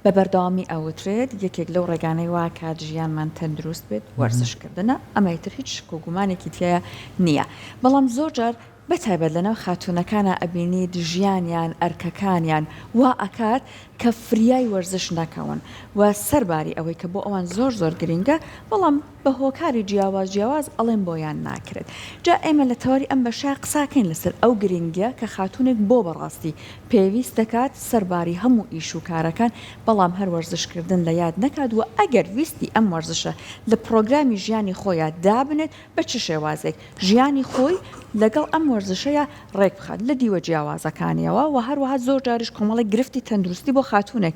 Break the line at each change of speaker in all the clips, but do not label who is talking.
بە بەردەوامی ئەوترێت یەکێک لەو ڕێگانەی وا کات ژیانمان تەندروست بێت وەرزش کردنە، ئەمەی تر هیچ شک و گومانێکی تیایا نییە، بەڵام زۆر جار بە تایبەت لەناو خاتوونەکانا ئەبینیت ژیانیان ئەرکەکانیان وا ئەکات کە فریای وەرزش نەکەون و سەرباری ئەوەی کە بۆ ئەوان زۆر زۆر گرینگە بەڵام بە هۆکاری جیاواز جیاواز ئەڵێن بۆیان ناکرێت. جا ئێمە لە تەوەری ئەم بەشە قساکەین لەسەر ئەو گرنگیە کە خاتوونێک بۆ بەڕاستی پێویست دەکات سەرباری هەموو ئیش و کارەکان بەڵام هەر وەرزش کردن لە یاد نەکات وە ئەگەر ویستی ئەم وەرزشە لە پڕۆگرامی ژیانی خۆیا دابنێت بە چ شێوازێک ژیانی خۆی لەگەڵ ئەم وەرزشەیا ڕێک بخات لە دیوە جیاوازەکانیەوە وە هەروەها زۆر جاریش کۆمەڵێک گرفتی تەندروستی بۆ خاتوونێک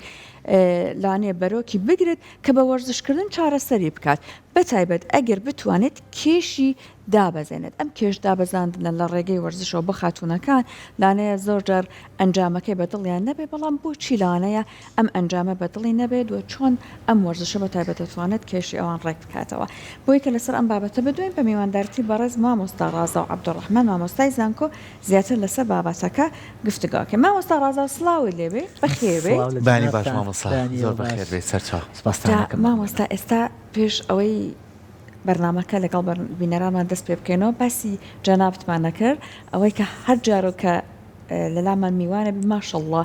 لەوانەیە بەرۆکی بگرێت کە بە وەرزشکردن چارەسەری بکات، بەتایبەت ئەگەر بتوانێت کێشی دابەزێنێت، ئەم کێش دابەزاندنە لە ڕێگەی وەرزشەوە بۆ خاتوونەکان لەوانەیە زۆر جار ئەنجامەکەی بە دڵیان نەبێت، بەڵام بۆچی لەوانەیە ئەم ئەنجامە بە دڵی نەبێت و چۆن ئەم وەرزشە بە تایبەت دەتوانێت کێشی ئەوان ڕێک بکاتەوە؟ بۆیە کە لەسەر ئەم بابەتە بدوێین بە میواندارتی بەڕێز مامۆستا ڕازاو عەبدولڕەحمان مامۆستای زانکۆ زیاتر لەسەر بابەتەکە گفتوگۆ ئەکەین. مامۆستا ڕازاو سڵاوت لێ بێ بەخێر بێیت.
سڵاو لە
بەیانی باش
جەنابتان
مامۆستا
بەیانی
زۆر
ئێوە
بەخێر
باش
بێیت سەرچاو.
سپاستان
جا
ئەکەم
مامۆستا ئێستا پێش ئەوەی بەرنامەکە لەگەڵ بینەرانمان دەست پێ بکەینەوە باسی جەنابتمان نەکرد ئەوەی کە هەر جارەو کە لەلامان میوانە بی ماشەڵڵا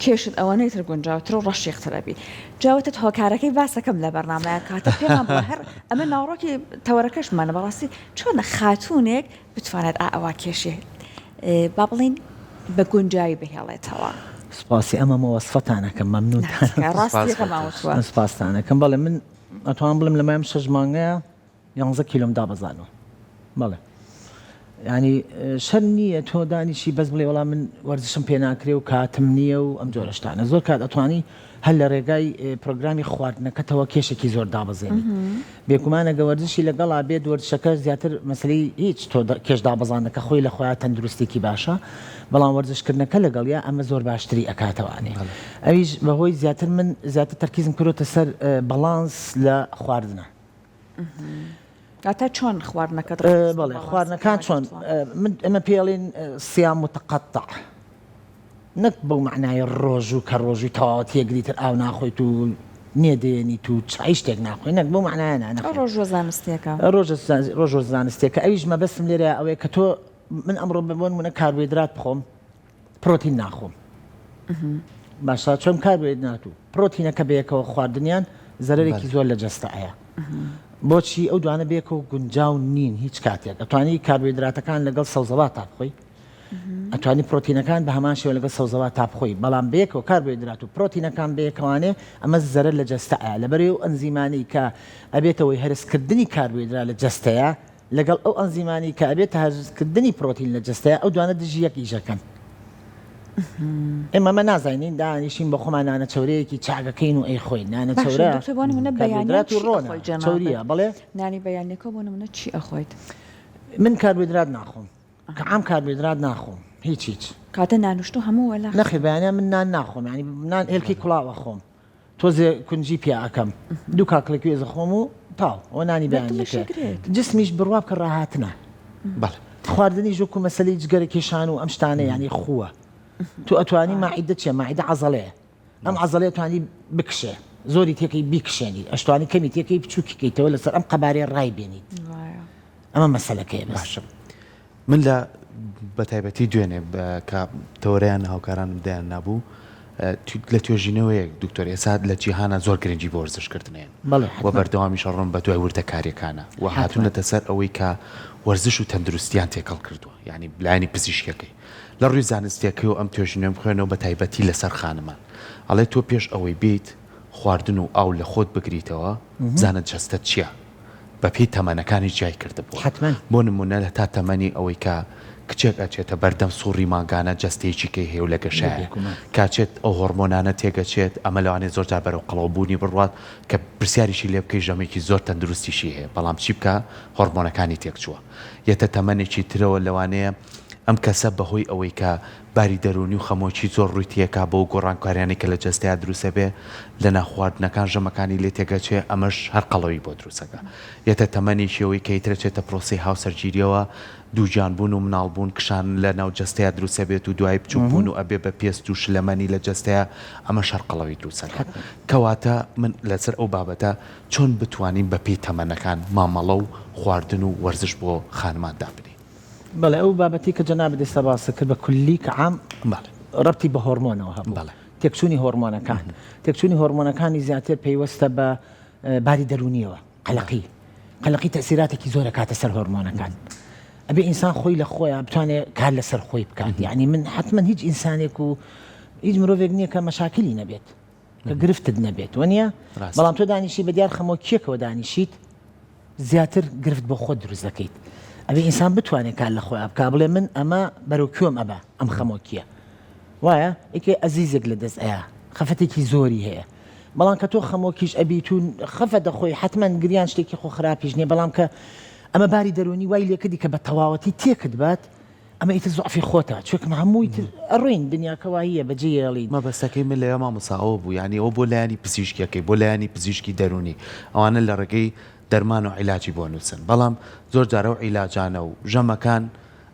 کێشت ئەوەنەی تر گونجاوتر و ڕەشیقتر ئەبی جا وتت هۆکارەکەی باسەکەم لە بەرنامەیە کاتە پێمان بڵێ هەر ئەمە ناوەڕۆکی تەوەرەکەشمانە بەڕاستی چۆنە خاتوونێک بتوانێت ئا ئەوا کێشی با بڵێین بە گونجاوی بهێڵێتەوە.
سوپاسی ئەم هەموو وەسفەتان ئەکەم مەمنونتان
ڕاستیەکەمان وتووە.
سوپاستان ئەکەم بەڵێ من ئەتوانم بڵێم لە ماوەی شەش مانگەیا یانزە کیلۆم دابەزانوە بەڵێ ینی شەر نییە تۆ دانیشی بەس بڵێ وەڵام من وەرزشم پێ ناکرێ و کاتم نییە و ئەم جۆرە شتانە زۆر کات ئەتوانی هەر لە ڕێگای پرۆگرامی خواردنەکەتەوە کێشێکی زۆر دابەزێنیت. بێگومان ئەگە وەرزشی لەگەڵا بێت وەرزشەکە زیاتر مەسەلەی هیچ تۆ کێش دابەزاندنەکە خۆی لە خۆیا تەندروستێکی باشە بەڵام وەرزشکردنەکە لەگەڵیا ئەمە زۆر باشتری ئەکاتەوانێ ئەویش بەهۆی زیاتر من زیاتر تەرکیزم کردۆتە سەر بەڵانس لە خواردنە.
واتا چۆن خواردنەکەت ڕێکخستووە
بەڵێ خواردنەکان چۆن من ئێمە پێڵین سیام متقطع نەک بەو معنای ڕۆژوو کە ڕۆژووی تەواوەتی یەک لیتر ئاو ناخۆیت و نێدێنیت و چای شتێک ناخۆی نەک بەو معنایە نا نەخێر
ڕۆژوە زانستیەکە
ڕۆژە ڕۆژوە زانستیەکە ئەویش مەبەستم لێرە ئەوەیە کە تۆ من ئەمڕۆ بۆ نمونە کاربۆیدرات بخۆم پرۆتین ناخۆم باشە چۆن کاربۆیدرات و پرۆتینەکە بەیەکەوە خواردنیان زەرەرێکی زۆر لە جەستە ئەیە بۆچی ئەو دوانە بێکەوە گونجاو نین هیچ کاتێک ئەتوانی کاربۆیدراتەکان لەگەڵ سەوزەوات تا بخۆی ئەتوانی پرۆتینەکان بە هەمان شێوە لەگەڵ سەوزەوات تا بخۆی بەڵام بەیەکەوە کاربۆیدرات و پرۆتینەکان بەیەکەوانێ ئەمە زەرەر لە جەستە ئەیە لەبەرەی ئەو ئەنزیمانەی کە ئەبێتەوەی هەرسکردنی کاربۆیدرات لە جەستەیە لەگەڵ ئەو ئەنزیمانەی کە ئەبێتە هەرسکردنی پرۆتین لە جەستەیا ئەو دوانە دژی یەک ئیشەکەن. ئێمە ئەمە نازانین دانیشین بە خۆمان نانە چەورەیەکی چاکەکەین و ئەیخۆین نانە
باشە
چەورە
دکتۆر بۆ نمونە بەیانیان
کاربۆیدرات و
چی
ڕۆنە
ئەخۆی جەنابت؟
چەوریە بەڵێ
نانی بەیانیەکە بۆ نمونە چی ئەخۆیت؟
من کاربۆیدرات ناخۆم کە عام کاربۆیدرات ناخۆم هیچ هیچ.
کاتە نانوشتو هەموو وەلا.
نەخێر بەیانیان من نان ناخۆم یانی نان هێلکەی کوڵاو ئەخۆم تۆزێ کونجی پیا ئەکەم دوو کاکڵی کوێز ئەخۆم و تاو ئەوە نانی
بە دڵیش
بەیانیەکەیە
ئەگرێت.
جسمیش بڕوا بکە ڕاهاتنە
بەڵێ.
خواردنیش وەکو مەسەلەی جگەرە کێشان و ئەم شتانە یانی خووە تۆ ئەتوانی ماعیدە چیە ماعیدە عەزەڵەیە ئەم عەزەڵەیە توانی بکشێ زۆری تێکەی بیکشێنی ئەشتوانی کەمی تێکەی بچووکی کەیتەوە لەسەر ئەم قەبارەیە ڕای بێنیت
وایە.
ئەمە مەسەلەکەیە بەس.
باشە من لە بە تایبەتی دوێنێ کە تەوەرەیان هاوکارانم دایان نابوو لە توێژینەوەیەک دکتۆر ئێستا لە جیهانە زۆر گرنگی بۆ وەرزشکردن هەیە
بەڵێ
و
حەتمەن.
بەردەوامیش ئەڕۆن بە دوای وردەکاریەکانە و
حەتمەن.
هاتوونەتە سەر ئەوەی کە وەرزش و تەندروستیان تێکەڵ کردووە یانی لایەنی پزیشکیەکەی لە ڕووی زانستیەکەی و ئەم توێژینەوەم بخوێنەوە بە تایبەتی لەسەر خانمان ئەڵێ تۆ پێش ئەوەی بێیت خواردن و ئاو لە خۆت بگریتەوە بزانە جەستەت چیە بە پێی تەمەنەکانیش جیای کردبووە
حەتمەن.
بۆ نموونە هەتا تەمەنی ئەوەی کە کچێک ئەچێتە بەردەم سوڕی مانگانە جەستەیەکی کەی هەیە و لە گەشایە
بێگومان.
کە ئەچێت ئەو هۆڕمۆنانە تێگەچێت ئەمە لەوانەیە زۆر جار بەرەو قەڵەو بوونی بڕوات کە پرسیاریشی لێ بکەی ژەمێکی زۆر تەندروستیشی هەیە بەڵام چی بکا هۆڕمۆنەکانی تێکچووە یەتە تەمەنێکی ترەوە لەوانەیە. ئەم کەسە بەهۆی ئەوەی کە باری دەروونی و خەمۆکی زۆر ڕووی تێکا بەو گۆڕانکاریانەی کە لە جەستەیا دروست ئەبێ لە ناخواردنەکان ژەمەکانی لێ تێگەچێ ئەمەش هەر قەڵەوی بۆ دروست ئەکا یەتە تەمەنێکی ئەوەی کە ئیتر ئەچێتە پرۆسەی هاوسەرگیریەوە دووگیان بوون و مناڵ بوون کشان لە ناو جەستەیا دروست ئەبێت و دوای بچوک بوون و ئەبێ بە پێست و شلەمەنی لە جەستەیا ئەمەش هەر قەڵەوی دروست ئەکا کەواتە من لەسەر ئەو بابەتە چۆن بتوانین بە پێی تەمەنەکان مامەڵە و خواردن و وەرزش بۆ خانمان دابنێین؟
بەڵێ ئەو بابەتەی کە جەنابت ئێستا باست کرد بە کولی کە عام
بەڵێ.
ڕەبتی بە هۆرمۆنەوە هەبوو.
بەڵێ.
تێکچوونی هۆرمۆنەکان. تێکچوونی هۆرمۆنەکانی زیاتر پەیوەستە بە باری دەروونیەوە، قەلەقی. قەلەقی تەئسیراتێکی زۆر ئەکاتە سەر هۆرمۆنەکان. ئەبێ ئینسان خۆی لە خۆیان بتوانێت کار لەسەر خۆی بکات. یعنی من حەتمەن هیچ ئینسانێک و هیچ مرۆڤێک نییە کە مەشاکلی نەبێت. کە گرفتت نەبێت وەنیە؟ بەڵام تۆ دانیشی بە دیار خەمۆکیەکەوە دانیشیت زیاتر گرفت بۆ خۆت دروست دەکەیت ئەبێ ئینسان بتوانێت کار لە خۆی بکا بڵێ من ئەمە بەرەو کوێم ئەبا ئەم خەمۆکیە وایە یەکێ ئەزیزێک لە دەست ئەیا خەفەتێکی زۆری هەیە بەڵام کە تۆ خەمۆکیش ئەبیت و خەفە دەخۆی حتمما گریان شتێکی خۆ خراپیش نییە بەڵام کە ئەمە باری دەرونی وای لێکردی کە بە تەواوەتی تێکت بات ئەمە ئیتر زوعفی خۆتە چونکە هەمووی تر ئەڕۆین دنیاکە واییە بەجێ یەڵین.
مەبەستەکەی من لەوێ مامۆستا ئەوە بوو یانی ئەوە بۆ لایەنی پزیشکیەکەی بۆ لایەنی پزیشکی دەروونی ئەوانە لە ڕێگەی دەرمان و عیلاجی بۆ نووسن بەڵام زۆر جار ئەو عیلاجانە و ژەمەکان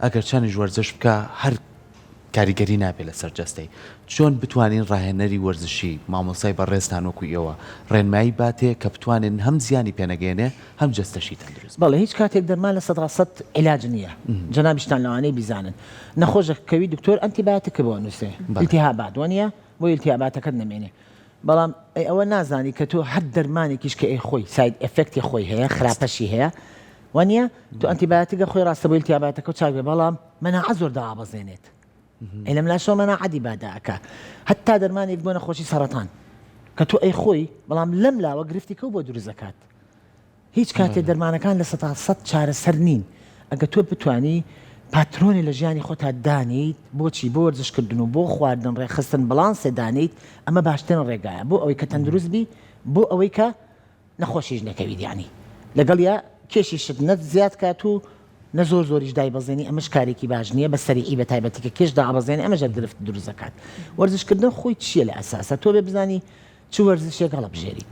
ئەگەر چەنیش وەرزش بکا هەر کاریگەری نابێ لەسەر جەستەی چۆن بتوانین ڕاهێنەری وەرزشی مامۆستای بەڕێزتان وەکو ئێوە ڕێنمایی باتێ کە بتوانێن هەم زیانی پێنەگەیەنێ هەم جەستەشی تەندروست
بێت. بەڵێ هیچ کاتێک دەرمان 100% عیلاج نییە جەنابیشتان لەوانەیە بیزانن نەخۆشەک کەوی دکتۆر ئەنتیبایۆتیکت بۆ ئەنووسێ ئیلتیهابات وەنیە بۆ ئیلتیهاباتەکەت نەمێنێ بەڵام ئەی ئەوە نازانی کە تۆ هەر دەرمانێکیش کە ئەیخۆی side effect ی خۆی هەیە خراپەشی هەیە وەنیە تۆ ئەنتیبایۆتیکە خۆی ڕاستە بۆ ئیلتیهاباتەکە و چاک بێ بەڵام مەناعە زۆر دابەزێنێت ئەی لەم لاشەوە مەناعەتی بادا ئەکا هەتا دەرمانێک بۆ نەخۆشی سەرەتان کە تۆ ئەیخۆی بەڵام لەم لاوە گرفتی کەو بۆ دروست دەکات هیچ کاتێ دەرمانەکان 100% چارەسەر نین ئەگە تۆ بتانی پاترۆنی لە ژیانی خۆتا دانیت بۆچی بۆ وەرزشکردن و بۆ خواردن ڕێکخستن بڵانسێ دانیت ئەمە باشترین ڕێگایە بۆ ئەوەی کە تەندروست بی بۆ ئەوەی کە نەخۆشیش نەکەویت یانی لەگەڵیا کێشیشت نە زیاد کات و نە زۆر زۆریش دایبەزێنی ئەمەش کارێکی باش نییە بە سەریعی بە تایبەتی کە کێش دابەزێنی ئەمەش هەر گرفت دروست دەکات وەرزشکردن خۆی چییە لە ئەساسە تۆ بێ بزانی چ وەرزشێک هەڵەبژێری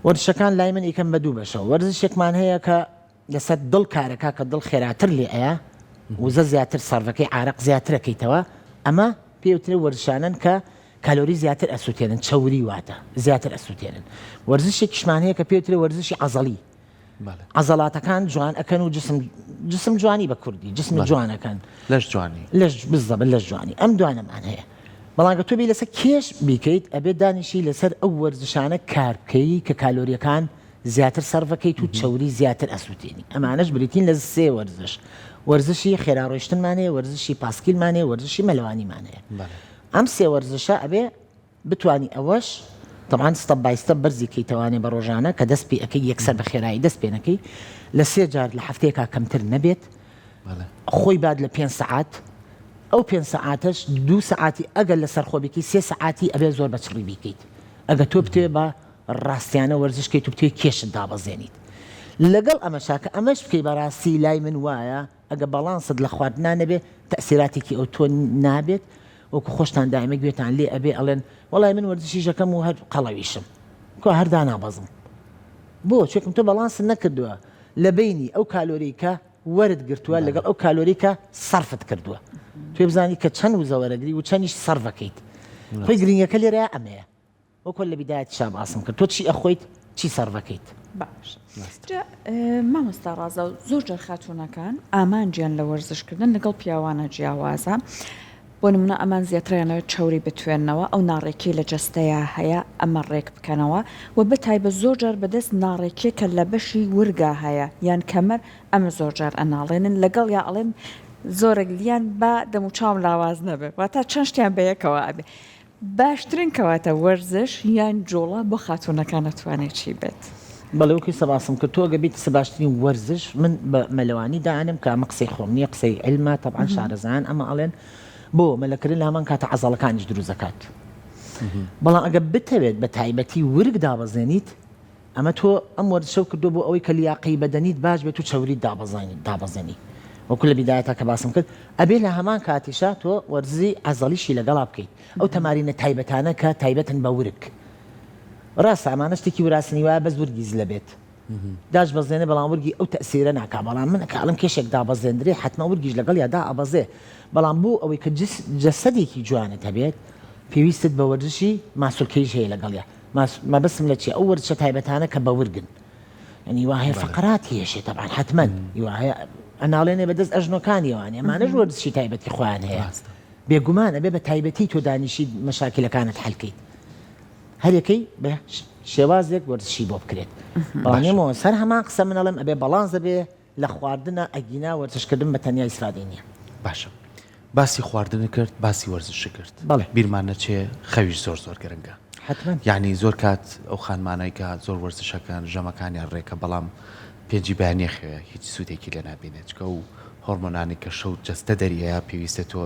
وەرزشەکان لای من ئیکەم بە دوو بەشەوە وەرزشێکمان هەیە کە لەسەر دڵ کارەکا کە دڵ خێراتر لێ ئەیا وزە زیاتر سەرفەکەی عارەق زیاترەکەیتەوە ئەمە پێوترێ وەرزشانەن کە کالۆری زیاتر ئەسوتێنن چەوری واتە زیاتر ئەسوتێنن وەرزشێکیشمان هەیە کە پێوترێ وەرزشی عەزەڵی عەزەڵاتەکان جوان ئەکەن و جسم جسم جوانی بە کوردی جسم جوانەکەن
لەش جوانی
لەش بزەبە لەش جوانی ئەم دوانەمان هەیە بەڵام گە تۆ بی لەسەر کێش بیکەیت ئەبێت دانیشی لەسەر ئەو وەرزشانە کار بکەی کە کالۆریەکان زیاتر سەرفەکەیت و چەوری زیاتر ئەسوتێنی ئەمانەش بریتین لە سێ وەرزش وەرزشی خێرا ڕۆیشتنمان هەیە وەرزشی پاسکیلمان هەیە وەرزشی مەلەوانیمان هەیە ئەم سێ وەرزشە ئەبێ بتوانی ئەوەش تەبعەن step by step بەرزی کەیتەوانێ بە ڕۆژانە کە دەست پێ ئەکەی یەکسەر بە خێرایی دەست پێ نەکەی لە سێ جار لە هەفتەیەکا کەمتر نەبێت خۆی بات لە پێنج سەعات ئەو پێنج سەعاتەش دوو سەعاتی ئەگەر لەسەر خۆ بیکەی سێ سەعاتی ئەبێ زۆر بە چڕی بیکەیت ئەگە تۆ بتێ بە ڕاستیانە وەرزش کەیت و بتێ کێشت دابەزێنیت لەگەڵ ئەمەشا کە ئەمەش بکەی بەڕاستی لای من وایە ئەگە باڵانست لە خواردنا نەبێ تەئسیراتێکی ئەوتۆ نابێت وەکو خۆشتان دایمە گوێتان لێ ئەبێ ئەڵێن وەڵای من وەرزشیش ئەکەم و هەر قەڵەویشم کوا هەر دانابەزم بۆ چونکم تۆ باڵانست نەکردووە لە بەینی ئەو کالۆری کە وەرت گرتووە لەگەڵ ئەو کالۆری کە سەرفت کردووە تۆ بزانی کە چەند وزە وەرەگری و چەندیش سەرفەکەیت خۆی گرنگەکە لێرە ئەمەیە وەکۆ لە بیدایەتیشا باسم کرد تۆ چی ئەخۆیت چی سەرڤەکەیت.
باشە جا مامۆستا ڕازاو زۆر جار خاتوونەکان ئامانجیان لە وەرزش کردن لەگەڵ پیاوانە جیاوازە بۆ نمونە ئەمان زیاتریانەوە چەوری بتوێنەوە ئەو ناڕێکی لە جەستەیا هەیە ئەمە ڕێک بکەنەوە و بەتایبەت زۆر جار بەدەست ناڕێکیەکە لە بەشی ورگا هەیە یان کەمەر ئەمە زۆر جار ئەناڵێنن لەگەڵ یا ئەڵێن زۆرێک لیان با دەموچاوم لاواز نەبێ واتا چەند شتیان بەیەکەوە ئەبێ باشترین کەواتە وەرزش یان جوڵە بۆ خاتوونەکان ئەتوانێت چی بێت؟
بەڵێ وەکو ئیستا باسم کرد تۆ ئەگەر بیتە سەر باشترین وەرزش من بە مەلەوانی دائەنێم کە ئەمە قسەی خۆم نییە قسەی عیلمە تەبعەن شارەزایان ئەمە ئەڵێن بۆ مەلەکردن لە هەمان کاتە عەزەڵەکانیش دروست دەکات بەڵام ئەگەر بتەوێت بە تایبەتی ورگ دابەزێنیت ئەمە تۆ ئەم وەرزشەو کردووە بۆ ئەوەی کە لیاقەی بەدەنیت باش بێت و چەوریت دابەزێنی. وەکو لە بیدایەتا کە باسم کرد ئەبێ لە هەمان کاتیشا تۆ وەرزی عەزەڵیشی لەگەڵا بکەیت ئەو تەمارینە تایبەتانە کە تایبەتن بە ورگ ڕاستە ئەمانە شتێکی وراسنی وایە بەس ورگی زلە بێت داشبەزێنێ بەڵام ورگی ئەو تەئسیرە ناکا بەڵام من کە ئەڵێم کێشێک دابەزێندرێ حەتمەن ورگیش لەگەڵیا دائەبەزێ بەڵام بۆ ئەوەی کە جس جەسەدێکی جوانت هەبێت پێویستت بە وەرزشی ماسولکەیش هەیە لەگەڵیا ماس مەبەستم لە چیە ئەو وەرزشە تایبەتانە کە بە ورگن یعنی وا هەیە فەقەراتی هێشێ تەبعەن حەتمەن وا هەیە ئەناڵێنێ بەدەست ئەژنۆکانیەوە ئەمانەش وەرزشی تایبەتی خۆیان هەیە بێگومان ئەبێ بە تایبەتی تۆ دانیشیت مەشاکیلەکانت حەلکەیت هەریەکەی بە شێوازێک وەرزشی بۆ بکرێت بەڵام ئێمەوە سەر هەمان قسە من ئەڵێم ئەبێ بەڵانس ئەبێ لە خواردنە ئەگینا وەرزشکردن بە تەنیا ئیسفادەی نییە.
باشە باسی خواردنت کرد باسی وەرزشت کرد
بەڵێ.
بیرمان نەچێ خەویش زۆر زۆر گرنگە.
حەتمەن.
یانی زۆر کات ئەو خانمانەی کە زۆر وەرزشەکەن ژەمەکانیان ڕێکە بەڵام پێنجی بەیانی ئەخەوێ هیچ سوودێکی لێ نابینێ چکە و هۆرمۆنانی کە شەو جەستە دەریەیە پێویستە تۆ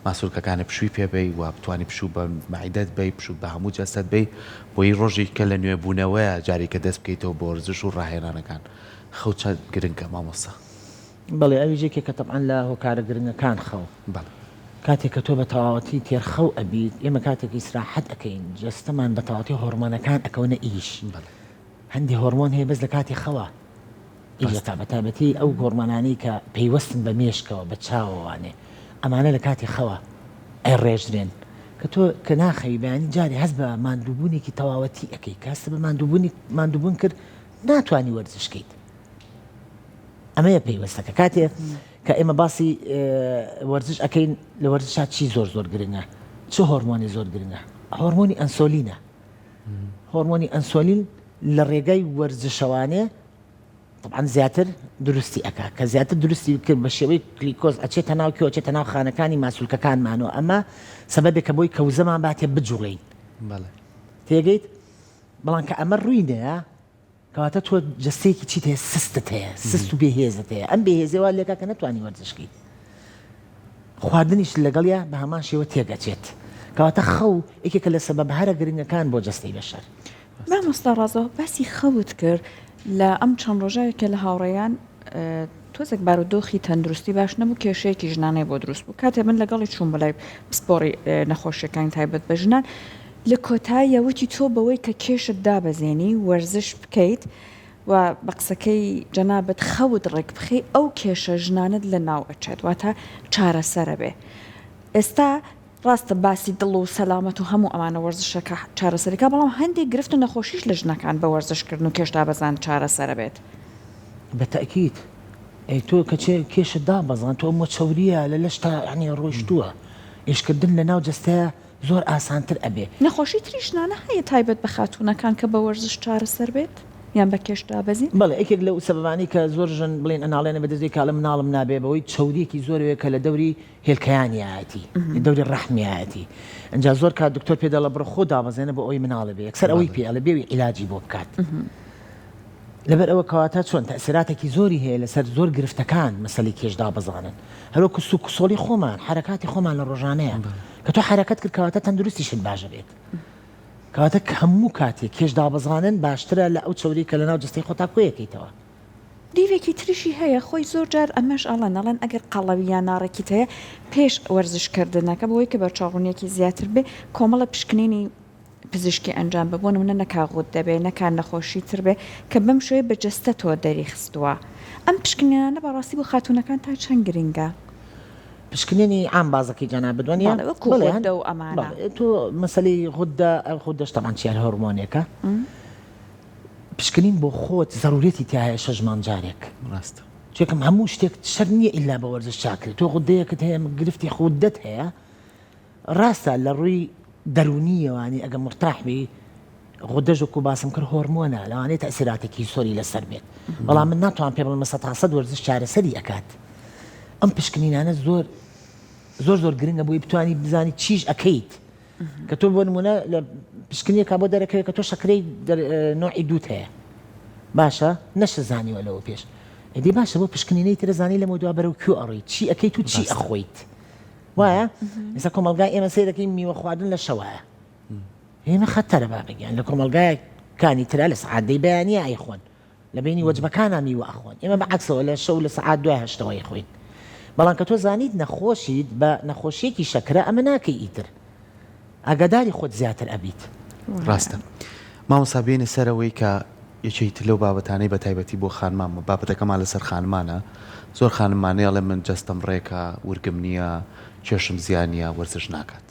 ماسولکەکانت پشووی پێ بەی و بتوانی پشوو بە مەعیدەت بەی پشوو بە هەموو جەستەت بەی بۆی ڕۆژێک کە لە نوێ بوونەوەیە جارێکە دەست بکەیتەوە بۆ وەرزش و ڕاهێنانەکان خەو چەند گرنگە مامۆستا؟
بەڵێ ئەویش یەکێکە تەبعەن لە هۆکارە گرنگەکان خەو.
بەڵێ.
کاتێک کە تۆ بە تەواوەتی تێر خەو ئەبیت ئێمە کاتێک ئیسراحەت ئەکەین جەستەمان بە تەواوەتی هۆرمۆنەکان ئەکەونە ئیش.
بەڵێ.
هەندێ هۆرمۆن هەیە بەس لە کاتی خەوا ئیش دەکات بە تایبەتی ئەو هۆرمۆنانەی کە پەیوەستن بە مێشکەوە بە چاوەوانێ ئەمانە لە کاتی خەوا ئەیڕێژرێن کە تۆ کە ناخەوی بەیانی جارێ هەست بە ماندووبوونێکی تەواوەتی ئەکەی کە هەستت بە ماندووبوونی ماندووبوون کرد ناتوانی وەرزش کەیت ئەمەیە پەیوەستەکە کاتێ کە ئێمە باسی وەرزش ئەەکەین لە وەرزشا چی زۆر زۆر گرنگە چ هۆرمۆنی زۆر گرنگە هۆرمۆنی ئەنسۆلینە هۆرمۆنی ئەنسۆلین لە ڕێگای وەرزشەوانێ طبعا زیاتر دروستی ئەکا کە زیاتر دروستی کرد بە شێوەی گلوکۆز ئەچێتە ناو کوێ ئەچێتە ناو خانەکانی ماسولکەکانمانەوە ئەمە سەبەبێکە بۆی کە وزەمان باتێ بجوڵێین تێگەیت بەڵام کە ئەمە ڕووی نەیە کەواتە تۆ جەستەیەکی چیت هەیە سستت هەیە سست و بێهێزت هەیە ئەم بێهێزی وا لێکا کە نەتوانی وەرزش کەیت خواردنیش لەگەڵیا بە هەمان شێوە تێگەچێت کەواتە خەو یەکێکە لە سەبەب هەرە گرنگەکان بۆ جەستەی بەشەر.
مامۆستا ڕازۆ باسی خەوت کرد لە ئەم چەند ڕۆژە کە لە هاوڕێیان تۆزێک بارودۆخی تەندروستی باش نەبوو کێشەیەکی ژنانەی بۆ دروست بوو کاتێ من لەگەڵی چووم بەلای پسپۆڕی نەخۆشیەکانی تایبەت بە ژنان لە کۆتاییە وتی تۆ بەوەی کە کێشت دابەزێنی وەرزش بکەیت و بە قسەکەی جەنابت خەوت ڕێک بخەی ئەو کێشە ژنانەت لە ناو ئەچێت واتە چارەسەرە بێ ئێستا ڕاستە باسی دڵ و سەلامەت و هەموو ئەمانە وەرزشەکە چارەسەری کا بەڵام هەندێک گرفت و نەخۆشیش لە ژنەکان بە وەرزش کردن و کێش دابەزاند چارەسەرە بێت.
بە تەئکید ئەی تۆ کە چێ کێشت دابەزاند تۆ ئەمە چەوریە لە لەشتا یانی ڕۆیشتووە ئیشکردن لە ناو جەستەیا زۆر ئاسانتر ئەبێ.
نەخۆشی تری ژنانە هەیە تایبەت بە خاتوونەکان کە بە وەرزش چارەسەر بێت یان بە کێش دابەزین؟
بەڵێ یەکێک لەو سەبەبانەی کە زۆر ژن بڵێن ئەناڵێنێ بەدەست وەی کە ئەڵێ مناڵم نابێ بەوەی چەوریەکی زۆرەوەیە کە لە دەوری هێلکەیانیایەتی لە دەوری ڕەحمیایەتی ئینجا زۆر کات دکتۆر پێ دەڵێ بڕۆ خۆ دابەزێنە بۆ ئەوەی مناڵە بێ یەکسەر ئەوەی پێ ئەڵێ بێوی عیلاجی بۆ بکات لەبەر ئەوە کەواتە چۆن تەسیراتێکی زۆری هەیە لەسەر زۆر گرفتەکان مەسەلی کێش دابەزانن هەروەکو سوک و سۆڵی خۆمان حرەکاتی خۆمان لە ڕۆژانەیە کە تۆ حرەکەت کرد کەواتە تەندروستیشت باشە بێت کەواتە هەموو کاتێک کێش دابەزانن باشترە لە ئەو چەوری کە لەناو جستەی خۆتا کۆیەکەیتەوە.
دیوێکی تریشی هەیە خۆی زۆر جار ئەمەش ئەڵێن ئەڵێن ئەگەر قەڵەوی یان ناڕێکیت هەیە پێش وەرزش کردنەکە بۆی کە بەرچاوڕوونیەکی زیاتر بێ کۆمەڵە پشکنینی پزیشکی ئەنجام بە بۆ نمونە نەکا غوددە بێ نەکا نەخۆشی تر بێ کە بەم شێوەیە بە جەستەتەوە دەری خستووە ئەم پشکنینانە بەڕاستی بۆ خاتوونەکان تا چەند گرنگە؟
پشکنینی عام بازەکەی جەنابت وەنیە؟
بەڵێ وەکوو
بەڵێ
غوددە و ئەمانە.
بەڵێ تۆ مەسەلەی غوددە غوددەش تەبعەن چیار هۆرمۆنێکە پشکنین بۆ خۆت زەرورەتی تیا هەیە شەش مانگ جارێک.
ڕاستە.
چێکم هەموو شتێک شەرت نییە ئیلا بە وەرزش چاکرێت تۆ غوددەیەکت هەیە گرفتی غوددەت هەیە ڕاستە لە ڕووی دەروونییەوانی ئەگەر مورتاح بی غودەش وەکو باسم کرد هۆرمۆنە لەوانەیە تەئسیراتێکی زۆری لەسەر بێت بەڵام من ناتوانم پێ بڵێم سەتا سەد وەرزش چارەسەری ئەکات ئەم پشکنینانە زۆر زۆر زۆر گرنگە بۆی بتانی بزانی چیش ئەکەیت کە تۆ بۆ نمونە لە پشکنیەکە بۆ دەرەکەوێت کە تۆ شەکرەی نوعی دووت هەیە باشە نەشت زانیوە لەوە پێش ئەدی باشە بۆ پشکنینەی ترە زانی لەمە دوا بەرەو کوێ ئەڕۆی چی ئەکەیت و چی ئەخۆیت وایە ئێستا کۆمەڵگای ئێمە سەیرەکەی میوە خواردن لە شەوایە ئێمە خەتەرە بابە گیان لە کۆمەڵگایەک کانی ترا لە سەعات دەی بەیانیا ئەیخۆن لە بینی وەجبەکانا میوە ئەخۆن ئێمە بە عەکسەوە لە شەو لە سەعات دوای هەشتەوە ئەیخۆین. بەڵام کە تۆ زانیت نەخۆشیت بە نەخۆشیەکی شەکرە ئەمە ناکەی ئیتر ئاگاداری خۆت زیاتر ئەبیت.
ڕاستە مامۆستا بێینە سەر ئەوەی کە یەکێکی تر لەو بابەتانەی بە تایبەتی بۆ خانمان بابەتەکەمان لەسەر خانمانە زۆر خانممان هەیە ئەڵێ من جەستەم ڕێکە ورگم نییە کێشم زیا نییە وەرزش ناکات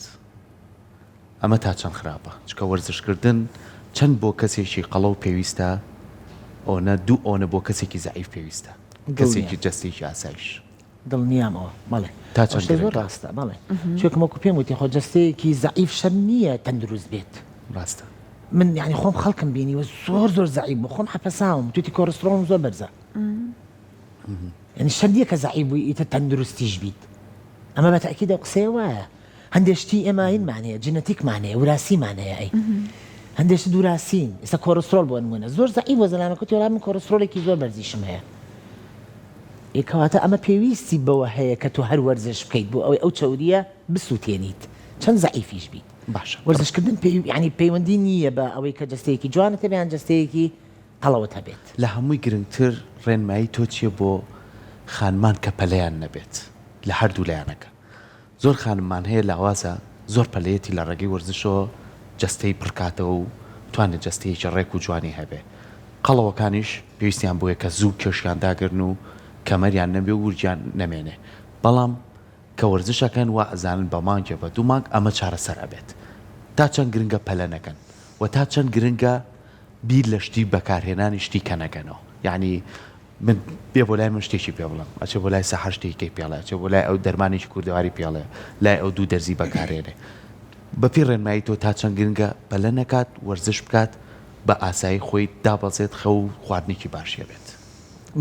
ئەمە تا چەند خراپە چکە وەرزش کردن چەند بۆ کەسێکی قەڵەو پێویستە ئەونە دوو ئەونە بۆ کەسێکی زەعیف پێویستە کەسێکی جەستەیەکی ئاسایش.
دڵنیام ئەوە بەڵێ
تا چەند
شتە زۆر
گرنگە؟
ڕاستە بەڵێ چونکە وەکو پێم وتی خۆ جەستەیەکی زەعیف شەرت نییە تەندروست بێت
ڕاستە.
من یانی خۆم خەڵکم بینیوە زۆر زۆر زەعیف بوو خۆم حەپەساوم توتی کۆرسترۆڵم زۆر بەرزە یانی شەرت نییە کە زەعیف بووی ئیتر تەندروستیش بیت ئەمە بە تەئکید ئەو قسەیە وایە هەندێ شتی ئێمە هینمان هەیە جنەتیکمان هەیە وراسیمان هەیە ئەی هەندێ شت وراسین ئێستا کۆرسترۆڵ بۆ نمونە زۆر زەعیف بۆ زەلامە کوتی وەڵا من کۆرسترۆڵێکی زۆر بەرزیشم هەیە ئێ کەواتە ئەمە پێویستی بەوە هەیە کە تۆ هەر وەرزش بکەیت بۆ ئەوەی ئەو چەورییە بسووتێنیت چەند زەعیفیش بیت.
باشە.
وەرزشکردن پێی یانی پەیوەندی نییە بە ئەوەی کە جەستەیەکی جوانت هەبێت یان جەستەیەکی قەڵەوت هەبێت.
لە هەمووی گرنگتر ڕێنمایی تۆ چییە بۆ خانمان کە پەلەیان نەبێت لە هەردوو لایەنەکە؟ زۆر خانممان هەیە لاوازە زۆر پەلەیەتی لە ڕێگەی وەرزشەوە جەستەی پڕکاتەوە و توانێت جەستەیەکی ڕێک و جوانی هەبێ قەڵەوەکانیش پێویستیان بۆیە کە زوو کێشیان داگرن و کەمەریان نەبێ و ورگیان نەمێنێ بەڵام کە وەرزش ئەکەن وا ئەزانن بە مانگێ بە دوو مانگ ئەمە چارەسەر ئەبێت تا چەند گرنگە پەلە نەکەن وە تا چەند گرنگە بیر لە شتی بەکارهێنانی شتی کە نەکەنەوە یانی من بێ بۆ لای من شتێکی پێ بڵێم ئەچێ بۆ لای سەحەر شتێکی کەی پێڵێ ئەچێ بۆ لای ئەو دەرمانێکی کوردەواری پێڵێ لای ئەو دوو دەرزی بەکارێنێ بەپێی ڕێنمایی تۆ تا چەند گرنگە پەلە نەکات وەرزش بکات بە ئاسایی خۆی دابەزێت خەو و خواردنێکی باشی هەبێت.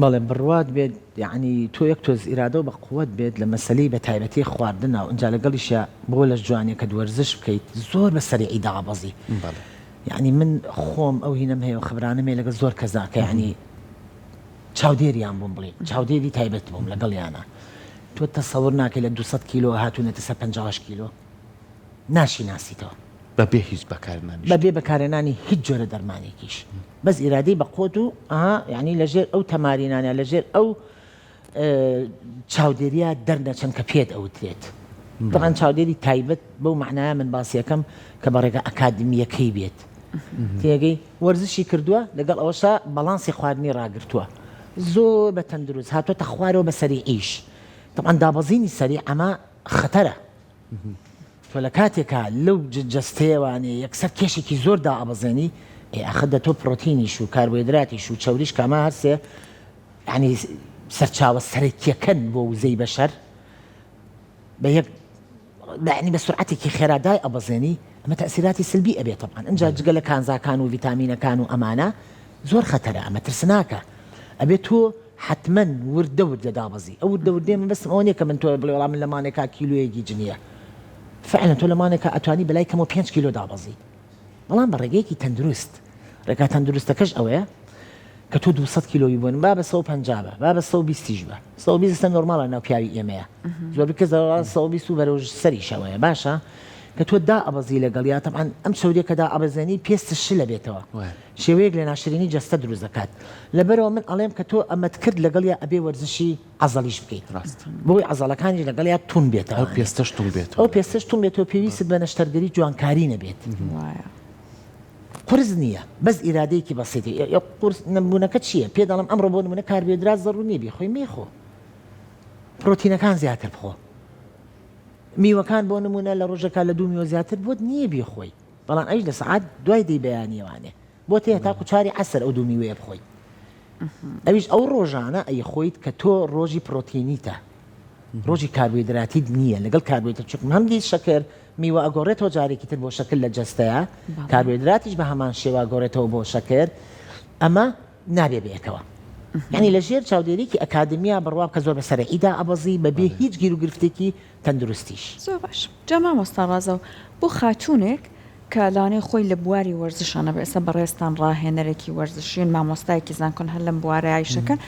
بەڵێ بڕوات بێت یەعنی تۆ یەک تۆز ئیرادە و بە قوەت بێت لە مەسەلەی بە تایبەتی خواردنا و ئینجا لەگەڵیشیا بۆ لەش جوانیەکەت وەرزش بکەیت زۆر بە سەریعی دابەزی
بەڵێ.
یەعنی من خۆم ئەو هینەم هەیە و خبرانەم هەیە لەگەڵ زۆر کەسدا کە یەعنی چاودێریان بووم بڵێ چاودێری تایبەت بووم لەگەڵیانە تۆ تەسەور ناکەی لە 200 کیلۆ هاتوونەتە سەر 58 کیلۆ ناشی ناسیتەوە
بەبێ هیچ بەکارهێنانی
بەبێ بەکارهێنانی هیچ جۆرە دەرمانێکیش بەس ئیرادەی بە قوت و ئەها یعنی لەژێر ئەو تەمارینانە لەژێر ئەو چاودێریە دەرنەچن کە پێت ئەوترێت. تەبعەن چاودێری تایبەت بەو مەعنایە من باسی ئەکەم کە بە ڕێگا ئەکادمییەکەی بێت. تێگەی؟ وەرزشی کردووە لەگەڵ ئەوەشا باڵانسی خواردنی ڕاگرتووە. زۆر بە تەندروست هاتووەتە خوارەوە بە سەریعیش. تەبعەن دابەزینی سەریع ئەمە خەتەرە. تۆ لە کاتێکا لەو جەستەیەوانێ یەکسەر کێشێکی زۆر دائەبەزێنی، ئێ ئاخر دە تۆ پڕۆتینیش و کاربۆهێدراتیش و چەوریش کە ئەمە هەرسێ یانی سەرچاوە سەرەکیەکەن بۆ وزەی بەشەر بە یەک یانی بە سورعەتێکی خێرا دای ئەبەزێنی ئەمە تەئسیراتی سلبی ئەبێ تەبعەن ئینجا جگە لە کانزاکان و ڤیتامینەکان و ئەمانە زۆر خەتەرە ئەمە ترسناکە ئەبێ تۆ حەتمەن وردە وردە دابەزی ئەو وردە وردەیە مەبەستم ئەوە نیە کە من تۆ بڵێ وەڵا من لە مانێکا کیلۆیەکی جنیە فعلا تۆ لە مانێکا ئەتوانی بەلای کەمەوە پێنج کیلۆ دابەزی بەڵام بە ڕێگەیەکی تەندروست ڕێگا تەندروستەکەش ئەوەیە کە تۆ 200 کیلۆی بۆن با بە 150 بە با بە 120 یش بە 120 ئێستا نۆرماڵە ناو پیاوی ئێمەیە زۆر کەس 120 و بەرەو سەریشەوەیە باشە کە تۆ دا ئەبەزی لەگەڵ یا تەبعەن ئەم چەوریە کە دا ئەبەزێنی پێست شلە بێتەوە شێوەیەک لە ناشرینی جەستە دروست دەکات لەبەرەوە من ئەڵێم کە تۆ ئەمەت کرد لەگەڵیا ئەبێ وەرزشی عەزەڵیش بکەیت
ڕاست
بۆی عەزەڵەکانیش لەگەڵیا تون بێتەوە
ئەو پێستەش تون بێتەوە
ئەو پێستەش تون بێتەوە پێویستت بە نەشتەرگەری جوانکاری نەبێت قورس نییە بەس ئیرادەیەکی بەسیتی قورس نەبوونەکە چییە پێ دەڵم ئەمڕۆ بۆ نمونە کاربێدرات زەڕوو نییە بیخۆی مێخۆ پرۆتینەکان زیاتر بخۆ میوەکان بۆ نمونە لە ڕۆژەکە لە دوو میوە زیاتر بۆت نییە بیخۆی بەڵام ئەویش لە سەعات دوای دەی بەیانیەوانێ بۆت هەیە تاکو چاری عەسر ئەو دوو میوەیە بخۆی ئەویش ئەو ڕۆژانە ئەیخۆیت کە تۆ ڕۆژی پرۆتینیتە ڕۆژی کاربۆهیدراتیت نییە لەگەڵ کاربۆهیدرات چونکە هەم دی شەکر میوە ئەگۆڕێتەوە جارێکی تر بۆ شەکر لە جەستەیە کاربۆهیدراتیش بە هەمان شێوە گۆڕێتەوە بۆ شەکر ئەمە نابێ بەیەکەوە یعنی لە ژێر چاودێریکی ئەکادمیا بڕوا بکە زۆر بە سەرعیدا ئەبەزی بەبێ هیچ گیر و گرفتێکی تەندروستیش.
زۆر باش جا مامۆستا ڕازاو بۆ خاتوونێک کە لەوانەیە خۆی لە بواری وەرزشا نەبێ ئێستا بەڕێزتان ڕاهێنەرێکی وەرزشین مامۆستایەکی زانکۆن هەر لەم بوارەیا ئیشەکەن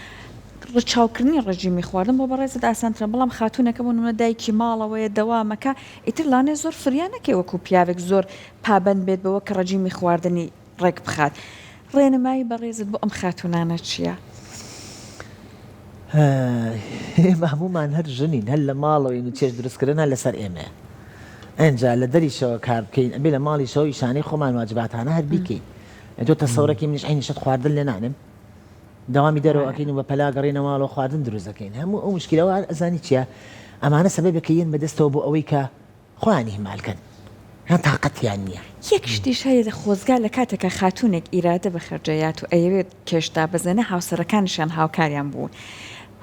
ڕچاوکردنی ڕێژیمی خواردن بۆ بەڕێزت ئاسانترە بەڵام خاتوونەکە بۆ نمونە دایکی ماڵەوەیە دەوامەکە ئیتر لەوانەیە زۆر فریا نەکەی وەکو پیاوێک زۆر پابەند بێت بەوە کە ڕێژیمی خواردنی ڕێک بخات ڕێنمایی بەڕێزت بۆ ئەم خاتوونانە چییە؟
ئێمە هەموومان هەر ژنین هەر لە ماڵەوەین و چێژ دروستکردن هەر لەسەر ئێمەیە ئەنجا لە دەریشەوە کار بکەین ئەبێ لە ماڵیشەوە ئیشانەی خۆمان واجباتانە هەر بیکەین تۆ تەسەورەکی منیش عەینی شت خواردن لێ نانێم دەوامی دەرەوە ئەکەین و بە پەلا گەڕێینە ماڵەوە خواردن دروست دەکەین هەموو ئەو مشکلەوە ئەزانی چیە ئەمانە سەبەبێکە یەن بەدەستەوە بۆ ئەوەی کە خۆیان ئیهمال کەن یان تاقەتیان نیە.
یەک شتیش هەیە لە خۆزگا لە کاتێکا خاتوونێک ئیرادە بە خەرجەیات و ئەیەوێت کێش دابەزێنێ هاوسەرەکانیشیان هاوکاریان بوون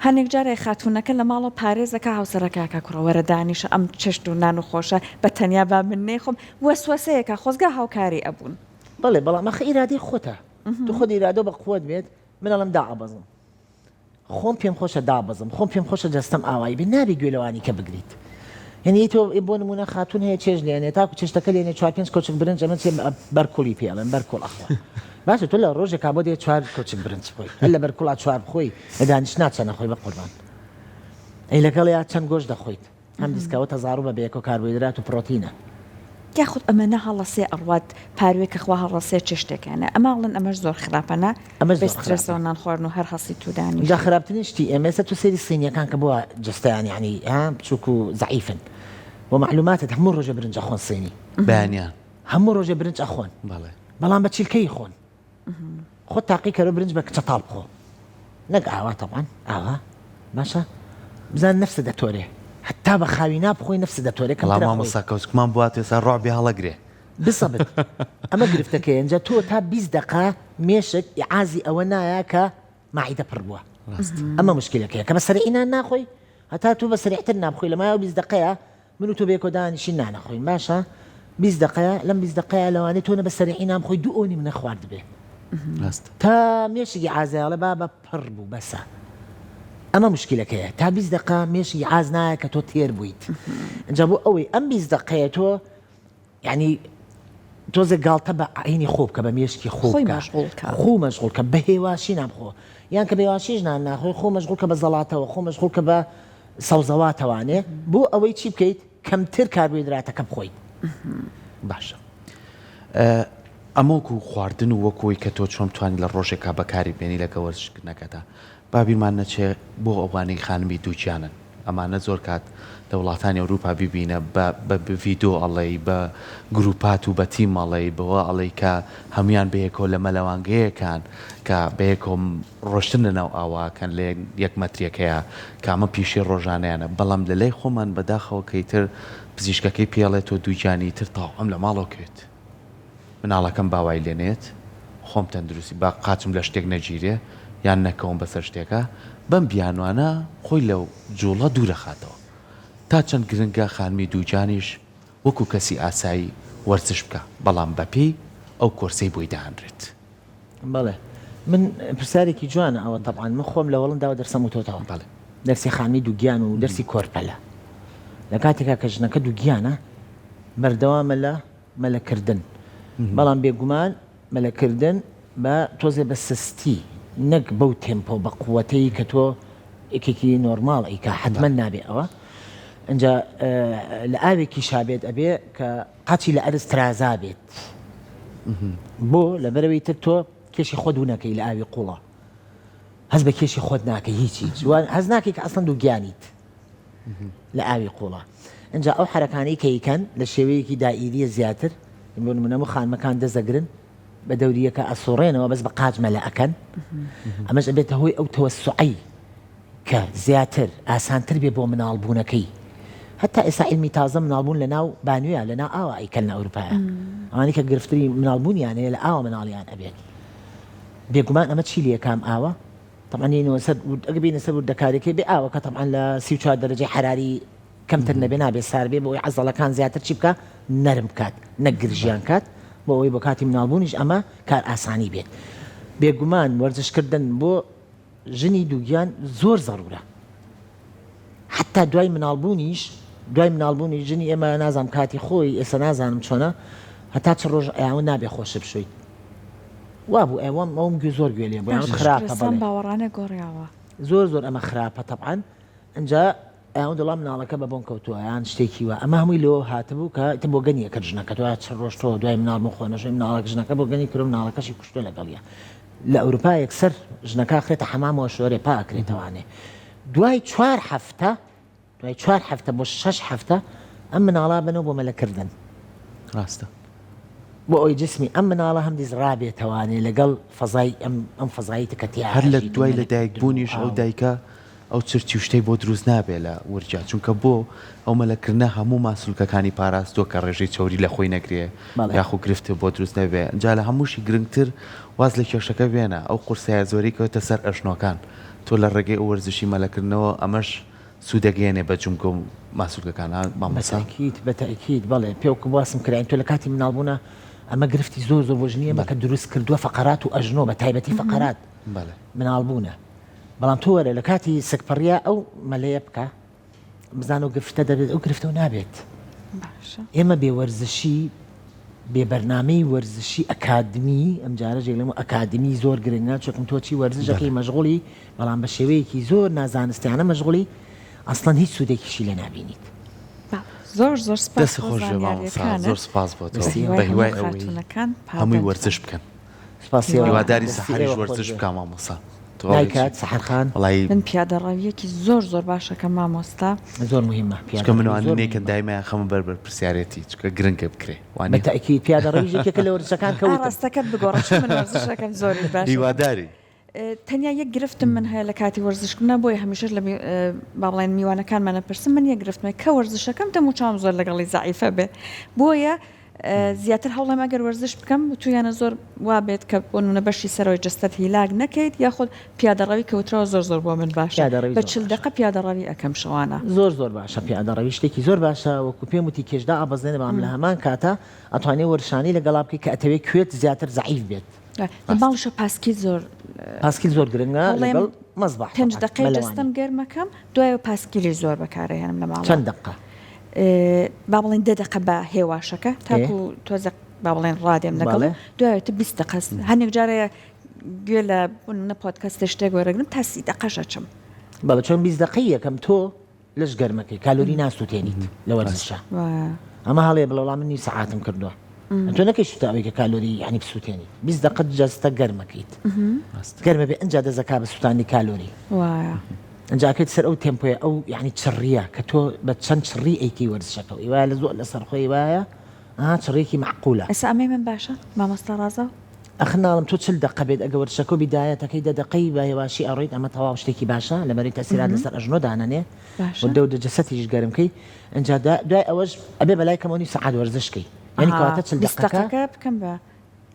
هەنێک جار خاتوونەکە لە ماڵەوە پارێزەکا هاوسەرەکە ئەکا کوڕە وەرە دانیشە ئەم چێشت و نان و خۆشە بە تەنیا با من نەیخۆم وەسوەسەیەکا خۆزگا هاوکاری ئەبوون.
بەڵێ بەڵام ئەخە ئیرادەی خۆتە تۆ خۆت ئیرادەو بە قوەت بێت من ئەڵێم دائەبەزم خۆم پێم خۆشە دابەزم خۆم پێم خۆشە جەستەم ئاوایی بێ نابێ گوێ لەوانی کە بگریت یعنی تۆ بۆ نمونە خاتون هەیە چێژ لێنێ تاکو چێشتەکە لێنێ چوار پێنج کۆچک برنج ئەمە چێ بەرکوڵی پێ ئەڵێن بەرکوڵ ئەخوا باشە تۆ لە ڕۆژێکا بۆ دێ چوار کۆچک برنج بخۆی هەر لە بەرکوڵا چوار بخۆی لە دانیشتنا چەنە خۆی بە قوربان ئەی لەگەڵیا چەند گۆشت دەخۆیت هەم دیسکەوە تەزاڕوبە بەیەکەوە کاربۆیدرات و پڕۆتینە.
یاخود ئەمە نە هەڵەسێ ئەڕوات پاروێ کە خوا هەڵەسێ چ شتێکیانە ئەمە ئەڵێن ئەمەش زۆر خراپە نا
ئەمەش
بە
زۆر خراپە.
سترێسەوە نان خواردن و هەر هەڵسیت و
جا
دانیشی.
خراپترین شتی ئێمە ئێستا تۆ سەیری سینیەکان کە بۆ جەستەیان یانی ها بچوک و زەعیفن بۆ مەعلوماتت هەموو ڕۆژێ برنج ئەخۆن سینی.
بەیانیان.
هەموو ڕۆژێ برنج ئەخۆن.
بەڵێ.
بەڵام بە چیلکەی خۆن. خۆت تاقی کەرە برنج بە کچەتاڵ بخۆ نەک ئاوا تەبعەن ئاوا باشە بزان نەفست دەتۆرێ هەتا بە خاوی نابخۆی نەفست دەتۆرێ
وەڵا
کەمتر ئەخۆی.
مامۆستا کەوچکمان بوات ئێستا ڕوعبی هەڵەگرێ.
بسەبت ئەمە گرفتەکەیە ئینجا تۆ تا 20 دەقە مێشک ئیعازی ئەوە نایە کە مەعیدە پڕ بووە ئەمە مشکلەکەیە کە بە سەرعی نان ناخۆی هەتا تۆ بە سەریعتر نان بخۆی لە مایەوە 20 دەقەیە من و تۆ بەیەکەوە دانیشین نان ئەخۆین باشە 20 دەقەیە لەم 20 دەقەیە لەوانەیە تۆ نە بە سەریعی نان بخۆی دوو ئەونی منە خواردبێ
ڕاست
تا مێشکی عازای ئەڵێ بابە پڕ بوو بەسە ئەمە مشکلەکەیە تا 20 دەقە مێشکی عاز نایە کە تۆ تێر بوویت ئینجا بۆ ئەوەی ئەم 20 دەقەیە تۆ یعنی تۆزێک گاڵتە بە عینی خۆ بکە بە مێشکی خۆ
خۆی
بکە
مەشغوڵ کە.
خۆ مەشغوڵ کە بە هێواشی نان بخۆ یان کە بە هێواشیش نان ناخۆی خۆ مەشغوڵ کە بە زەڵاتەوە خۆ مەشغوڵ کە بە سەوزەواتەوانێ بۆ ئەوەی چی بکەیت کەمتر کاربۆیدراتەکە بخۆیت.
باشە ئەمە وەکو خواردن و وەکو ئەوەی کە تۆ چۆن بتوانی لە ڕۆژێکا بەکاری بێنی لەگە وەرزشکردنەکەتا با بیرمان نەچێ بۆ ئەوانەی خانمی دووگیانن ئەمانە زۆر کات لە وڵاتانی ئەوروپا بیبینە بە بە ڤیدۆ ئەڵێی بە گروپات و بە تیم ئەڵێی بەوە ئەڵێی کە هەموویان بەیەکەوە لە مەلەوانگەیەکان کە بەیەکەوە ڕۆشتن لە ناو ئاواکەن لە یەک مەتریەکەیا کە ئەمە پیشەی ڕۆژانەیانە بەڵام لە لای خۆمان بەداخەوە کە ئیتر پزیشکەکەی پێی ئەڵێ تۆ دووگیانی ئیتر تەواو ئەم لە ماڵەوە کەوێت مناڵەکەم با وای لێ نەیەت خۆم تەندروستی با قاچم لە شتێک نەگیرێ یان نەکەوم بەسەر شتێکا بەم بیانوانە خۆی لە جوڵە دوورەخاتەوە تا چەند گرنگە خانمی دووگیانیش وەکو کەسی ئاسایی وەرزش بکا بەڵام بەپێی ئەو کۆرسەی بۆی دانرێت.
بەڵێ من پرسیارێکی جوانە ئەوە تەبعەن من خۆم لە هۆڵنداوە دەرسەم وتۆتەوە
بەڵێ.
دەرسی خانمی دووگیان و دەرسی کۆرپەلە لە کاتێکا کە ژنەکە دووگیانە بەردەوامە لە مەلەکردن بەڵام بێگومان مەلەکردن بە تۆزێ بە سستی نەک بەو تێمپۆ بە قوەتەی کە تۆ یەکێکی نۆرماڵ ئەیکا حەتمەن نابێ ئەوە ئینجا لە ئاوێکیشا بێت ئەبێ کە قاچی لە ئەرز ترازا بێت بۆ لەبەرەوەی تر تۆ کێشی خۆت ونەکەی لە ئاوی قوڵە هەست بە کێشی خۆت ناکەی هیچ هیچ هەست ناکەی کە ئەسڵەن دووگیانیت لە ئاوی قوڵە ئینجا ئەو حەرەکانەی کە یکەن لە شێوەیەکی دائیریە زیاتر بۆ نمونە هەموو خانمەکان دەست دەگرن بە دەوریەکە ئەسوڕێنەوە بەس بە قاچ مەلە ئەکەن ئەمەش ئەبێتە هۆی ئەو تەوەسوعەی کە زیاتر ئاسانتر بێ بۆ مناڵ بوونەکەی هەتا ئێستا عیلمی تازە مناڵ بوون لە ناو بانویا لە ناو ئاوا ئەیکەن لە ئەوروپایە ئەوانەی کە گرفتری مناڵ بوونیان هەیە لە ئاوا مناڵیان ئەبێت بێگومان ئەمە چی لێکام ئاوە تەبعەن یەینەوە سەر ئەگە بینە سەر وردەکاریەکەی بێ ئاوەکە تەبعەن لە 34 دەرەجەی حەراری کەمتر نەبێ نابێ سار بێ بۆ ئەوەی عەزەڵەکان زیاتر چی بکا نەرم بکات نەک گرژیان کات بۆ ئەوەی بۆ کاتی مناڵبوونیش ئەمە کار ئاسانی بێت بێگومان وەرزشکردن بۆ ژنی دووگیان زۆر زەرورە حتا دوای مناڵبوونیش دوای مناڵبوونی ژنی ئێمە نازانم کاتی خۆی ئێستا نازانم چۆنە هەتا چ ڕۆژ ئەیاون نابێ خۆشت بشۆیت وابوو ئەوەم ئەوم گوێ زۆر گوێ لێ بوو
باشە
خراپە
شکرە سام
بەڵێ
باوەڕانە گۆڕیاوە.
زۆر زۆر ئەمە خراپە تەبعەن ئینجا ئەیان دەڵا مناڵەکە بە بۆن کەوتووە یان شتێکی وا ئەمە هەمووی لەوە هاتبوو کە ئیتر بۆگەنی ئەکرد ژنەکە دوای چ ڕۆژ تۆ دوای مناڵ بوون خۆ نەشۆی مناڵەک ژنەکە بۆگەنی کردو مناڵەکەشی کوشتووە لەگەڵیا لە ئەوروپا یەکسەر ژنەکە ئەخرێتە حەمامەوە شۆرێ پا ئەکرێتەوانێ. دوای چوار هەفتە دوای چوار هەفتە بۆ شەش هەفتە ئەم مناڵە بنەوە بۆ مەلەکردن.
ڕاستە.
بۆ ئەوەی جسمی ئەم مناڵە هەمدیس ڕابێتەوانێ لەگەڵ فەزای ئەم ئەم فەزایی کە تیا
هەر لە
ئەژیت و
دوای لە
مەلەکردن
دایک
و
بوونیش ئەو
ئاو.
دایکە ئەو چرچی و شتەی بۆ دروست نابێ لە ورجا چونکە بۆ ئەو مەلەکردنە هەموو ماسولکەکانی پاراستووە کە ڕێژەی چەوری لە خۆی نەگرێ
بەڵێ.
یاخو گرفت بۆ دروست نەبێ جا لە هەمووشی گرنگتر واز لە کێشەکە بێنە ئەو قورسایە زۆرەی کەوێتە سەر ئەژنۆکان تۆ لە ڕێگەی ئەو وەرزشی مەلەکردنەوە ئەمەش سوودەگەیەنێ بە جومگە و ماسولکەکان ها مامۆستا؟
بەتەئکید بەتەئکید بەڵێ پێ وەکو باسم کرا تۆ لە کاتی مناڵ بوونا ئەمە گرفتی زۆر زۆر بۆ ژنی ئێمە کە دروست کردووە فەقەرات و ئەژنۆ بە تایبەتی فەقەرات
بەڵێ.
مناڵ بوونە بەڵام تۆ وەرە لە کاتی سکپڕیا ئەو مەلەیە بکە بزانە ئەو گرفتە دەبێت ئەو گرفتەو نابێت.
باشە.
ئێمە بێ وەرزشی بێ بەرنامەی وەرزشی ئەکادمی ئەم جارە جێ لەم ئەکادمی زۆر گرنگە چونکم تۆ چی وەرزشەکەی مەشغوڵی بەڵام بە شێوەیەکی زۆر نازانستیانە مەشغوڵی ئەسڵەن هیچ سوودێکیشی لێ نابینیت.
زۆر زۆر سپاس
دەست
بۆ
خۆش بێ مامۆستا
زانیاریەکانت.
زۆر سپاس بۆ تۆ
بە
بە
هیوای
هیوای
هەموو
ئەوەی
خاتوونەکان
هەمووی
پابەند بن.
وەرزش بکەن.
سپاسی ئێوە
هیواداری
دەستی
سەحەریش
ئێوە خۆش
وەرزش
بێ.
بکا مامۆستا تۆ ئەڵێی چی؟
نایکات سەحەر خان؟
وەڵایی
من پیادەڕەویەکی زۆر زۆر باشەکەم مامۆستا.
زۆر مهمە
چونکە من
پیادەڕەوی
وانە
زۆر
نەیکەن
مهمە.
دایمە ئەخەمە بەر بەرپرسیارێتی چونکە گرنگە بکرێ
بە
وانیە؟
تەئکید پیادەڕەویش یەکێکە لە وەرزشەکان کە وتم.
ئاڕاستەکەت بگۆڕە چون من وەرزشەکەم زۆریش باشە.
هیوادارین.
تەنیا یەک گرفتم من هەیە لە کاتی وەرزشکردنا بۆیە هەمیشەش لە با بڵێن میوانەکانمان ئەپرسم من یەک گرفتم هەیە کە وەرزشەکەم دەم و چاوم زۆر لەگەڵی زەعیفە بێ بۆیە زیاتر هەوڵم ئەگەر وەرزش بکەم وتویانە زۆر وابێت کە بۆ نمونە بەشی سەرەوەی جەستەت هیلاک نەکەیت یاخود پیادەڕەوی کە وتراوە زۆر زۆر بۆ من باشە
پیادەڕەوی
بە
زۆر
40
باشە.
دەقە پیادەڕەوی ئەکەم شەوانە.
زۆر زۆر باشە پیادەڕەوی شتێکی زۆر باشە وەکو پێم وتی کێش دائەبەزێنێ بەڵام لە هەمان کاتا ئەتوانێ وەرشانی لەگەڵا بکەی کە ئەتەوێ کوێت زیاتر زەعیف بێت.
لە ماڵیشە پاسکیل زۆر
پاسکیل زۆر گرنگە
هەوڵێم
لەگەڵ مەزبەح
پێنج
تەبعەن
دەقەی
مەلەوانی.
جەستەم گەرمەکەم دوایەوە پاسکیلی زۆر بەکارئەهێنم لە ماڵەوە.
چەند دەقە؟
با بڵێن دە دەقە بە هێواشەکە تاکو تۆزە با بڵێن ڕادێم لەگەڵ دوایە تە 20 دەقە هەنێک جارەیە گوێ لە نە پۆدکاستە شتێک وەرەگرم تا سی دەقەش ئەچم.
بەڵێ چۆن 20 دەقەی یەکەم تۆ لەش گەرمەکەی کالۆری ناسووتێنیت لە وەرزشە ئەمە هەڵەیە بڵێ وەڵا من نیو سەعاتم کردووە تۆ نەکەیشتوتە ئەوەی کە کالۆری یعنی بسووتێنی 20 دەقە جەستە گەرمەکەیت گەرمە بێ ئەنجا دەزەکا بە سووتانی کالۆری ئەنجا ئەکەیت سەر ئەو تێمپۆیە ئەو یعنی چڕیە کە تۆ بە چەند چڕی ئەیکەی وەرزشەکە و وایە لە زۆر لەسەر خۆی وایە ئا چڕیەکی مەعقولە.
ئێستا ئەمەی من باشە مامۆستا ڕازاو؟
ئەخر ناڵم تۆ 40 دەقە بێت ئەگە وەرزشەکەو بیدایەتەکەی دە دەقەی بە هێواشی ئەڕۆیت ئەمە تەواو شتێکی باشە لەبەرەی تەسیرات لەسەر ئەژنۆ دانەنێ و دەو دە جەسەتیش گەرم کەی ئینجا دوای ئەوەش ئەبێ بەلای کەمەوە نیو سەعات وەرزش کەی یانی کەواتە 40
20
دەقەکە
دەقەکە بکەم بە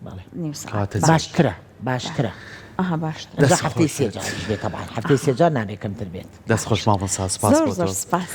بەڵێ
نیو سەعات
کەواتە
باش.
باشترە باشترە
ئەها باشترە
ئینجا
دەست
هەفتەی
خۆش
سێ
بێت.
جاریش بێت تەبعەن هەفتەی سێ جار نابێ کەمتر بێت.
دەست خۆش مامۆستا سپاس
زۆر
بۆ
زۆر
تۆ.
سپاس.